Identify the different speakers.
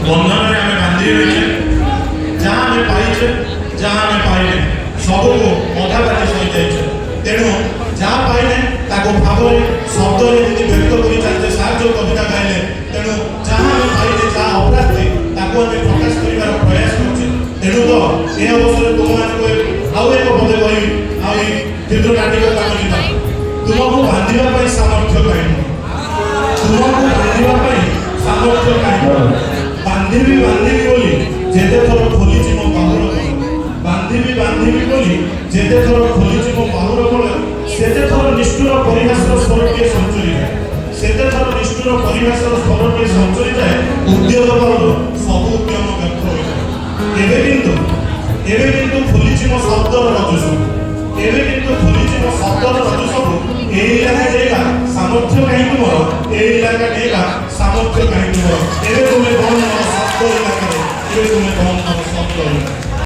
Speaker 1: ବନ୍ଧନରେ ଆମେ ବାନ୍ଧି ରହିଛେ। ଯାହା ଆମେ ପାଇଛେ, ଯାହା ଆମେ ପାଇନେ, ସବୁକୁ ଅଧା ବାଟି ସରିଯାଇଛେ। ତେଣୁ ଯାହା ପାଇଲେ ତାକୁ ଭାବରେ, ଶବ୍ଦରେ ଯେମିତି ବ୍ୟକ୍ତ କରି ଚାଲିଛେ। ସାର୍ ଯେଉଁ କବିତା ଗାଇଲେ, ତେଣୁ ଯାହା ଆମେ ପାଇଲେ, ଯାହା ଅପ୍ରାପ୍ତି, ତାକୁ ଆମେ ପ୍ରକାଶ କରିବାର ପ୍ରୟାସ କରୁଛେ। ତେଣୁ ତ ଏ ଅବସରରେ ତୁମମାନଙ୍କୁ ଆଉ ଏକ ପଦ କହିବି, ଆଉ ଏଇ କ୍ଷୁଦ୍ର ନାଟିକାକୁ ଆମେ ଯିବା। ତୁମକୁ ବାନ୍ଧିବା ପାଇଁ ସାମର୍ଥ୍ୟ କାହିଁ ମୋର? ତୁମକୁ ବାନ୍ଧିବା ପାଇଁ ସାମର୍ଥ୍ୟ କାହିଁ ମୋର? ବାନ୍ଧିବି ବାନ୍ଧିବି ବୋଲି ଯେତେ ଥର ଖୋଲିଛି ମୋ ବାହୁର ବଳ, ବାନ୍ଧିବି ବାନ୍ଧିବି ବୋଲି ଯେତେ ଥର ଖୋଲିଛି ମୋ ବାହୁର ବଳ, ସେତେ ଥର ନିଷ୍ଠୁର ପରିହାସର ସ୍ୱରଟିଏ ସଞ୍ଚରି ଯାଏ। ସେତେ ଥର ନିଷ୍ଠୁର ପରିହାସର ସ୍ୱରଟିଏ ସଞ୍ଚରି ଯାଏ। ଉଦ୍ୟୋଗ ବଳର ସବୁ ଉଦ୍ୟମ ବ୍ୟର୍ଥ ହୋଇଯାଏ। ଏବେ କିନ୍ତୁ ଖୋଲିଛି ମୋ ଶବ୍ଦର ରଜୁ ସବୁ। ଏବେ କିନ୍ତୁ ଖୋଲିଛି ମୋ ଶବ୍ଦର ରଜୁ ସବୁ। ଏଇ ଇଲାକା ଡେଇବା ସାମର୍ଥ୍ୟ କାହିଁ ତୁମର? ଏଇ ଇଲାକା ଡେଇବା ସାମର୍ଥ୍ୟ କାହିଁ ତୁମର? ଏବେ ତୁମେ ବନ୍ଦ ମୋର ଶବ୍ଦ ଇଲାକାରେ। ଏବେ ତୁମେ ବନ୍ଦ ମୋର ଶବ୍ଦ ଇଲାକାରେ।